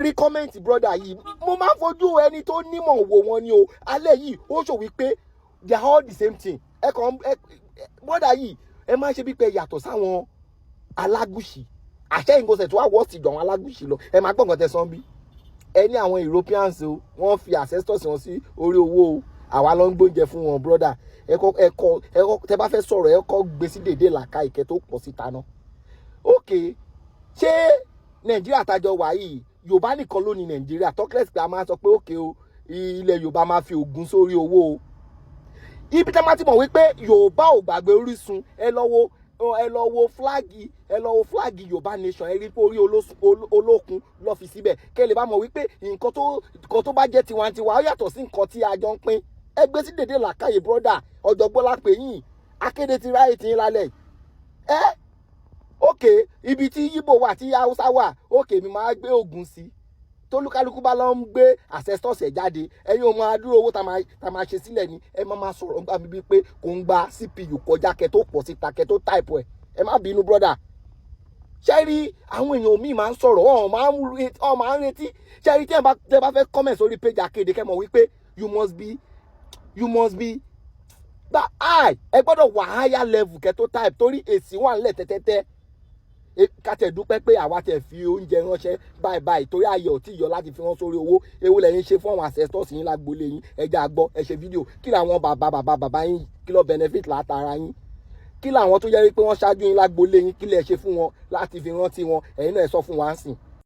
Rí comment brother yìí, mo máa ń fojú ẹni tó nímọ̀ wò wọ́n ni o. Alẹ́ yìí, ó sọ wípé they are all the same thing. Ẹ kàn ẹ, brother yìí, ẹ má ṣe bí pé yàtọ̀ sáwọn alágùsì àṣẹ ìgbọ̀nsẹ̀ tó wà wọ́ọ̀sì jọ àwọn alágùsì lọ. Ẹ máa gbọ́ nǹkan tẹ sọ́n bí ẹ ní àwọn Europeans o, wọ́n fi ancestors wọn sí orí owó o, àwa ló ń gbóúnjẹ fún wọn. Brother, ẹ kọ́ ẹ kọ́ ẹ kọ́, tẹ bá fẹ́ sọ̀rọ̀, ẹ kọ́ gbé sí dèdè làkà ìkẹ́ tó pọ̀ síta náà. Ok, ṣé Nàìjíríà tájọ wà yìí, Yorùbá nìkan ló ní Nàìjíríà? Talkless pé a máa sọ pé òkè o, ilẹ̀ Yorùbá máa fi Ògún sórí owó o. Ibi tí a máa ti mọ̀ wípé Yorùbá ò gbàgbé orísun, ẹ lọ wo flag, ẹ lọ wo flag Yorùbá nation. Ẹ rí pé orí olókun lọ fi síbẹ̀, kẹ́ ẹ lè bá mọ̀ wípé nǹkan tó bá jẹ́ tiwantiwa, ó yàtọ̀ sí nǹkan tí a jọ ń pín. Ẹ gbé sí dèdè làkàyè. Brother, ọ̀jọ̀gbọ́n la pè yín. Akéde ti ráyè tí ń lálẹ́ ẹ. Ok, ibi tí Yíbò wà, tí Haúsá wà, ok, mi máa gbé Ògùn sí. Tólúkálukú bá lọ ń gbé ancestors ẹ̀ jáde, ẹ̀yin ò máa dúró owó tá máa ṣe sílẹ̀ ni. Ẹ má máa sọ̀rọ̀ nígbà mi bíi pé kò ń gba CPU kọjá kẹ tó pọ̀ síta, kẹ tó type ẹ̀. Ẹ má bínú, brother. Ṣé rí àwọn èèyàn míì máa ń sọ̀rọ̀, wọ́n máa ń retí. Ṣé rí tí ẹ bá fẹ́ comment sórí page Akéde, kẹ́ mọ̀ wípé you must be gba i, ẹ gbọ́dọ̀ wà higher level kẹ́ tó type, torí èsì wà ńlẹ̀ tẹ́tẹ́tẹ́. Ká tẹ̀ dúpẹ́ pé àwa tẹ̀ fi oúnjẹ ránṣẹ́ báyìí báyìí, torí ayọ̀ ò tí yọ láti fi rán sórí owó. Ewu lẹ́yìn ṣe fún àwọn ancestors yín lágboolé yín? Ẹ jẹ́ a gbọ́. Ẹ ṣe fídíò. Kí làwọn bàbá bàbá bàbá yín, kí ló benefit látara yín? Kí làwọn tó jẹ́ pé wọ́n ṣáájú yín lágboolé yín, kí lẹ ṣe fún wọn láti fi rántí wọn? Ẹ̀yin náà, ẹ sọ fún wa ń sìn.